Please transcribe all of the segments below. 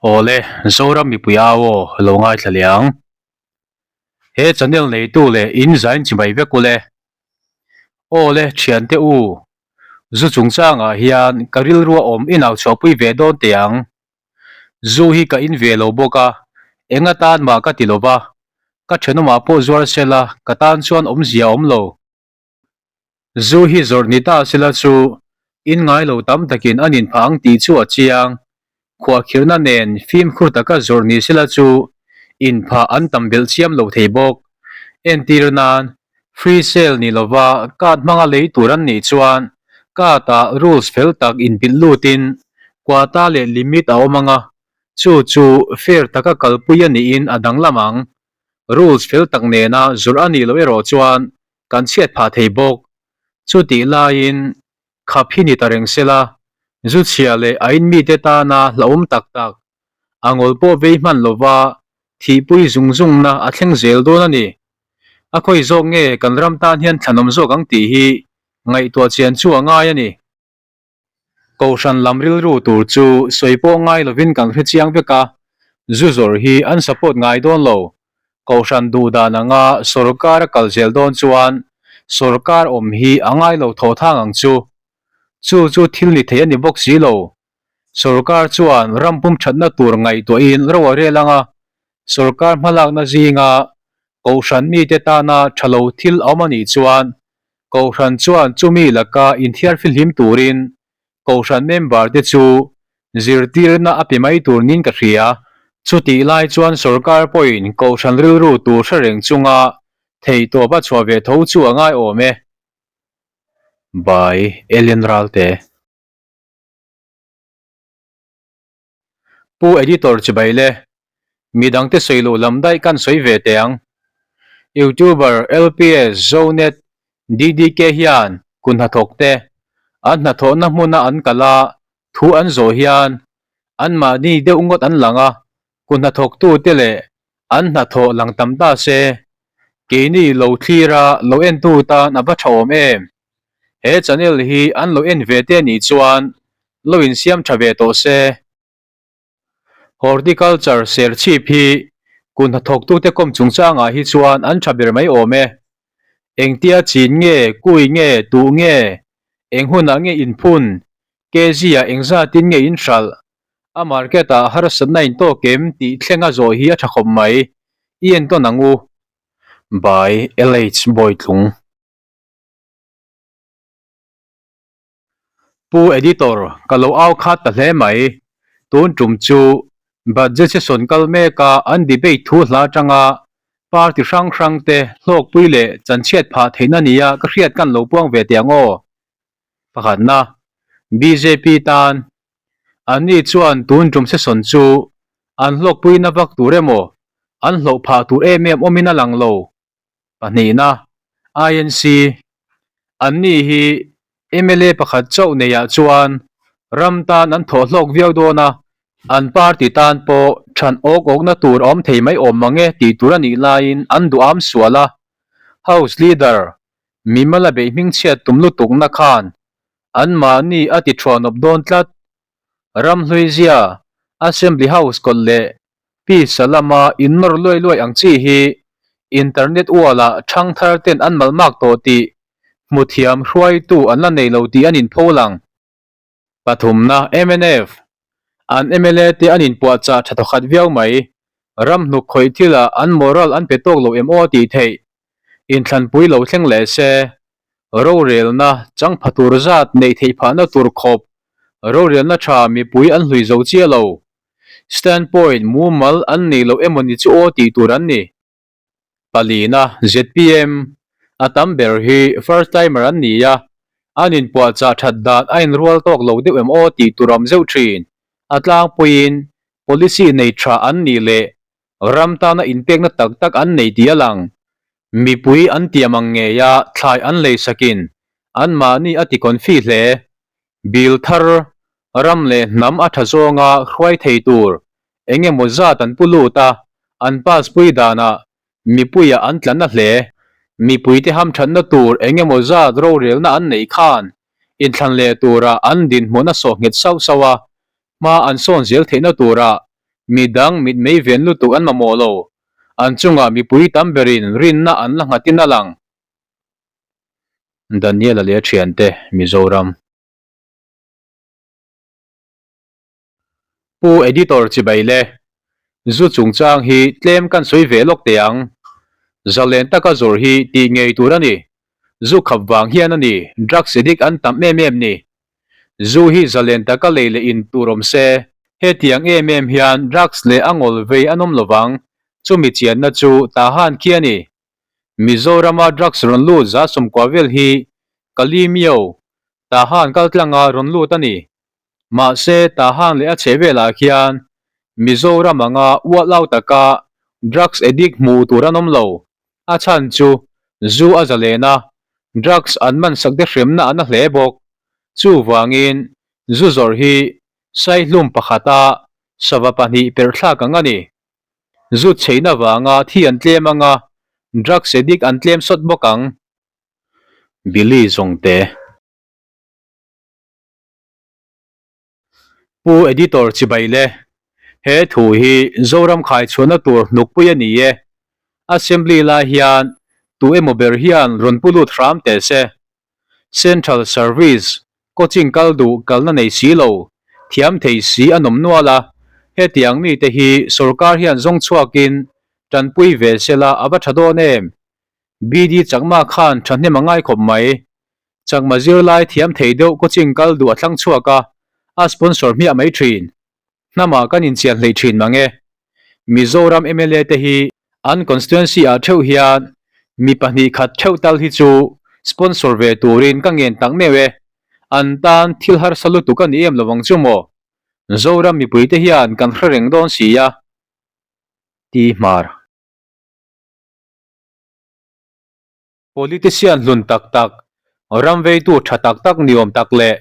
Awle, Zoram mipui au aw lo ngaithla leh ang. He channel neitu leh in zain chi mai vek ule. Awle, thiante u, zu chungchangah hian ka rilrua awm inau chhuahpui ve dawn teh ang. Zu hi ka in ve lo bawk a, eng atan mah ka ti lo va, ka thenawmah pawh zuar sela ka tan chuan awmzia a awm lo. Zu hi zawrh ni ta sela chu in ngai lo tam takin an inphah ang tih chu a chiang. Khuahkhirhna nen fimkhur taka zawrh ni sela chu inphah an tam belh chiam lo thei bawk. Entir nan, free sale ni lova card hmanga lei tur an nih chuan card ah rules fel tak inbilh lutin quota leh limit a awm ang a, chu chu fair taka kalpui a niin a danglam ang. Rules fel tak nena zawrh a nih loh erawh chuan kan chhiat phah thei bawk. Chutih laiin khap hi ni ta reng sela, zu chhia leh a in mite tana hlauhawm tak tak, a ngawl pawh vei hman lova thihpui zung zungna a thleng zel dawn a ni. A khawi zawk nge kan ram tan hian thlanawm zawk ang tih hi ngaihtuah chian chu a ngai a ni. Kohhran lam rilru tur chu sawi pawh ngai lovin kan hre chiang vek a, zu zawrh hi an support ngai dawn lo. Kohhran duh dan anga sorkar a kal zel dawn chuan sorkar awm hi a ngai lo thaw thang ang chu. Chu chu thil ni thei a ni bawk si lo. Sorkar chuan ram pum thatna tur ngaihtuahin ro a rel anga sorkar hmalakna zinga kohhran mite tana tha lo thil a awm a nih chuan Kohhran chuan chumi laka inthiarfihlim turin Kohhran member te chu zirtirna a pe mai tur niin ka hria. Chutih lai chuan sorkar pawhin Kohhran rilru tur hre reng chunga theihtawp a chhuah ve tho chu a ngai awm e. By Ellen Ralte. Pu Editor chibai le, midangte sawi loh lam daih kan sawi ve teh ang. Youtuber LPS Zonet DDK hian kun hnathawk te an hnathawhna hmuna an kal a thu an zawh hian anmahni deuh ngawt an lang a, kun hnathawktu te leh an hnathawh lang tam ta se, keini lo thlir a lo entu tan a va tha awm em? He channel hi an lo en ve te anih chuan lo insiam tha ve tawh se. Horticulture serchhip hi kut hnathawktute kawm chungchangah hi chuan an tha ber mai awm e. Engtia chin nge, kui nge, tuh nge, eng hunah nge inphun, kg ah engzatin nge inhralh, a market ah harsatna in tawk em tih thleng a zawh hi a tha khawp mai. I entawn ang u. By LH Bawitlung. Pu Editor, ka lo au khat ta hle mai. Tun tum chu Budget session kal meka an debate thu hla atanga party hrang hrang te hlawkpui leh chanchhiat phah theihna nia ka hriat kan lo puang ve teh ang aw. Pakhatna, bjp tan Anni chuan tun tum session chu an hlawkpuina vak tur emaw an hlauh phah tur em em awmin a lang lo. Pahnihna, INC, Anni hi mla pakhat chauh neiah chuan ram tan an thawh hlawk viau dawn a, an party tan pawh than awk awkna tur a awm thei mai awm mang e tih tur a nih laiin an duham sual a. House Leader, Mimala beih hmingchhiat tum lutukna khan anmahni a ti thuanawp dawn tlat. Ramhluizia, Assembly House kawt leh Pisa lama innawr luai luai ang chi hi internet wall-ah thangthar ten an malmak tawh tih hmuthiam hruaitu an la nei lo tih an inpho lang. Pathumna, mnf, An mla te an inpuahchah tha thawkhat viau mai. Ramhnuk khawih thilah an moral an pe tawk lo em aw tih theih. Inthlanpui lo thleng leh se. Rorelna changpha tur zat neih theih phahna tur khawp rorelna tha mipui an hlui zo chiah lo. Standpoint mumal an nei lo emaw ni chu aw tih tur an ni. Palina, zpm, a tam ber hi first timer an ni a, an inpuahchah that dan a inrual tawk lo deuh em aw tih tur awm zeuh thin. A tlangpuiin policy nei tha an nih leh ram tana inpekna tak tak an nei tih a lang. Mipui an tiam ang ngeia thlai an leisakin anmahni a ti confi hle. Bill thar, ram leh hnam a tha zawnga hruai thei tur eng emaw zat an pu lut a, an pass pui danah mipuiah an tla na hle. Mipuite hamthatna tur eng emaw zat rorelna an neih khan inthlan leh turah an dinhmun a sawh nghet sauh sauh a, hma an sawn zel theihna turah. Midang mitmei ven lutuk an mamawh lo. An chungah mipui tam berin rinna an la nghatin a lang. Daniela leh a thiante, Mizoram. Pu Editor chibai le, zu chungchang hi tlem kan sawi ve lawk teh ang. Zalen taka zawrh hi tih ngei tur a ni. Zu khap vang hian a ni, drugs addict an tam em em ni. Zu hi zalen taka lei leh in tur awm se, hetiang em em hian drugs leh a ngawl vei an awm lovang, chumi chianna chu Tahan khi a ni. Mizorama drugs rawn lut 90% vel hi Kalimio, Tahan kaltlanga rawn lut a ni. Mahse, Tahan leh a chhehvelah khian Mizoram anga ualau taka drugs addict hmuh tur an awm lo. A chhan chu zu a zalen a, drugs an man sak te hremna a na hle bawk. Chuvangin, zu zawrh hi saihlum pakhata sava pahnih perhthlak ang a ni. Zu chheina vanga thi an tlem anga, drugs addict an tlem sawt bawk ang. Billy Zawngte. Pu Editor chibai le, he thu hi Zoram khaichhuahna tur hnukpui a ni e. Assembly lai hian tu emaw ber hian rawn pu lut hram teh se. Central Service coaching kal duh kalna nei si lo, thiam thei si a nawm nual a, hetiang mite hi sorkar hian zawng chhuakin tanpui ve sela a va tha dawn em? BD Chakma khan thahnem a ngai khawp mai. Chakma zirlai thiam thei deuh coaching kal duh a thlang chhuak a, a sponsor hmiah mai thin. Hnamah kan inchian hleih thin mang e. Mizoram mla te hi an constituency ah theuh hian mi pahnih khat theuh tal hi chu sponsor ve turin ka ngen tak meuh e. An tan thil harsa lutuk a ni em lovang chu maw? Zoram mipui te hian kan hre reng dawn si a. Ti hmar. Politician hlun tak tak, ram veitu tha tak tak ni awm tak leh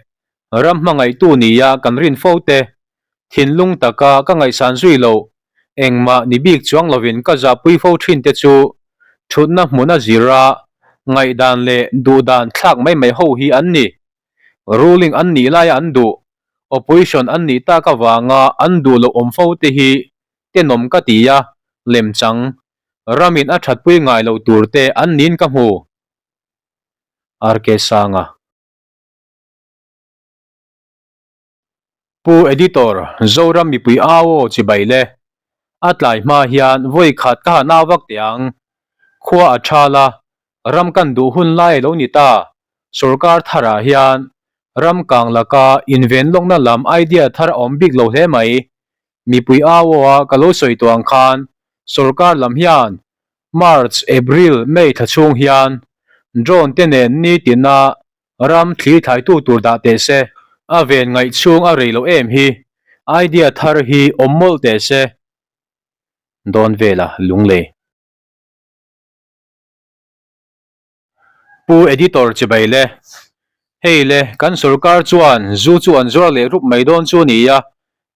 ram hmangaihtu nia kan rin fo te, thinlung taka ka ngaihsan zui loh, engmah ni bik chuang lovin ka zahpui fo thin te chu thutna hmuna zira ngaihdan leh duhdan thlak mai mai ho hi an ni. Ruling an nih laia an duh, opposition an nih tak avanga an duh loh awm fo te hi tenawm ka ti a, lemchang Ramin a thatpui ngai loh tur te an niin ka hmu. RK Sanga. Pu Editor, Zoram mipui au aw chibai le. A tlai hma hian vawi khat ka han au vak teh ang. Khua a thal a, ram kan duh hun lai a lo ni ta. Sorkar tharah hian ram kang laka inven lawkna lam idea thar a awm bik lo hle mai. Mipui au aw a ka lo sawi tawh ang khan sorkar lam hian March, April, May thla chhung hian drone te nen nitina ram thli thlaitu tur dah teh se. A ven ngaih chhung a rei loh em hi idea thar hi awm mawlh teh se. Dawn vela lunglei. Pu Editor chibai le. Hei le, kan sorkar chuan zu chu an zuar leh rup mai dawn chu a ni a,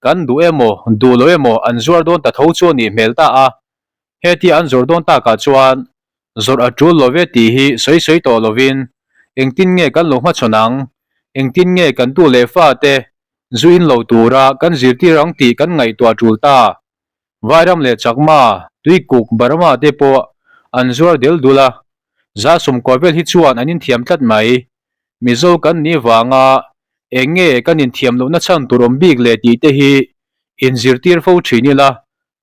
kan duh emaw, duh lo emaw an zuar dawn ta tho chu a nih hmel ta a. Hetia an zawrh dawn takah chuan zawrh a tul lo ve tih hi sawi sawi tawh lovin engtin nge kan lo hmachhawn ang, engtin nge kan tu leh fate zu in lo tura kan zirtir ang tih kan ngaihtuah tul ta. Vairam leh Chakma, Tuikuk, Burma te pawh an zuar del dul a, 90% vel hi chuan an inthiam tlat mai. Mizo kan nih vanga eng nge kan inthiam lohna chhan tur awm bik leh tih te hi inzirtir fo thin ila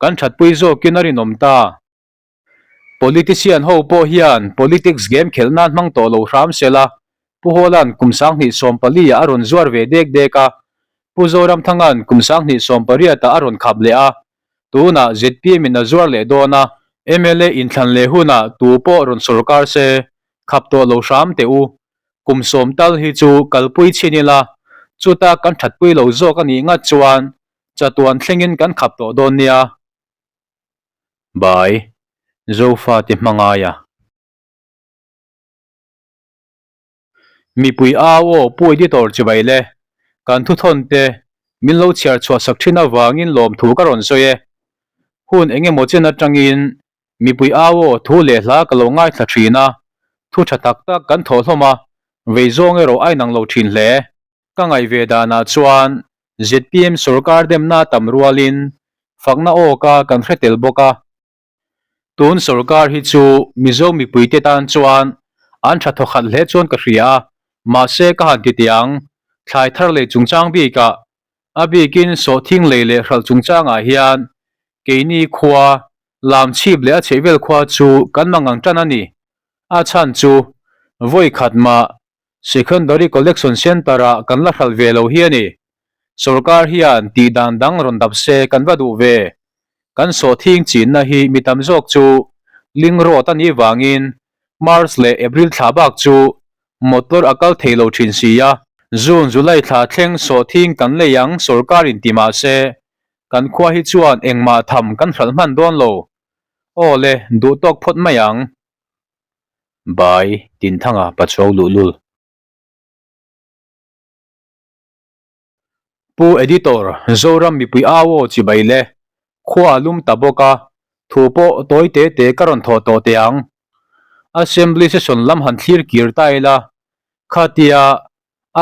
kan thatpui zawkin a rinawm ta. Politician ho pawh hian politics game khelh nan hmang tawh lo hram sela, Pu Hawla'n kum 2014 ah a rawn zuar ve dek dek a, Pu Zoramthanga'n kum 2018 ah a rawn khap leh a, tunah zpm in a zuar leh dawn a, mla inthlan leh hunah tu pawh rawn sawrkar se, khap tawh lo hram teh u. Kum sawm tal hi chu kalpui chhin ila, chuta kan thatpui lo zawk a nih ngat chuan chatuan thlengin kan khap tawh dawn nia. Bai, Zofate hmangaia. Mipui au aw Pu Editor chibai le, kan thuthawn te min lo chhiar chhuah sak thin avangin lawmthu ka rawn sawi e. Hun eng emaw chen atangin mipui au aw thu leh hla ka lo ngaithla thin a, thu tha tak tak kan thawh hlawm a, vei zawng erawh a inang lo thin hle. Ka ngaih ve danah chuan zpm sorkar demna tam rualin Fakna awka kan hre tel bawk a. Tun sorkar hi chu Mizo mipuite tan chuan an tha thawkhat hle chuan ka hria a, mahse ka han ti teh ang, thlai thar lei chungchang bikah, a bikin sawhthing lei leh hralh chungchangah hian keini khua, lamchhip leh a chhehvel khua chu kan mangang tan a ni. A chhan chu vawi khat mah Secondary Collection Centre-ah kan la hralh ve lo hi a ni. Sorkar hian tih dan dang rawn dap se kan va duh ve. Kan sawhthing chinna hi mi tam zawk chu Ling Road a nih vangin March leh April thla bak chu motor a kal thei lo thin si a. June, July thla thleng sawhthing kan lei ang sorkarin ti mah se kan khua hi chuan engmah tham kan hralh hman dawn lo. Aw le, duh tawk phawt mai ang. Bai Tinthanga Pachuau luhlul. Pu Editor, Zoram mipui au aw chibai le, khua a lum ta bawk a, thu pawh tawi te te ka rawn thawh tawh teh ang. Assembly session lam han thlir kir ta ila, khatia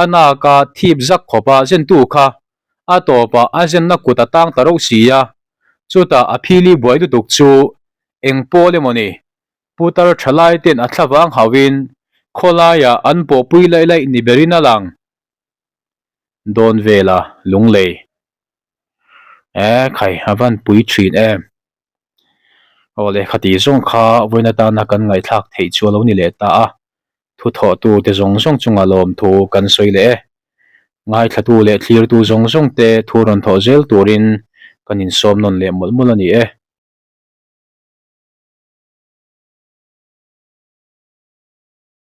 a naka thip zak khawpa zentu kha a tawpah a zenna kut a tang ta reuh si a, chutah a phili buai lutuk chu eng pawl emaw ni Putar thalai ten a thlavang hauhin khawlaiah an pawhpui laih laih ni berin a lang. Dawn vela lunglei. E khai a van pui thin em. Aw le khati zawng kha vawiin atana kan ngaihthlak theih chu a lo ni leh ta a. Thu thawhtu te zawng zawng chunga lawmthu kan sawi leh e. Ngaithlatu leh thlirtu zawng zawng te thu rawn thawh zel turin kan insawm nawn leh mawlh mawlh a ni e.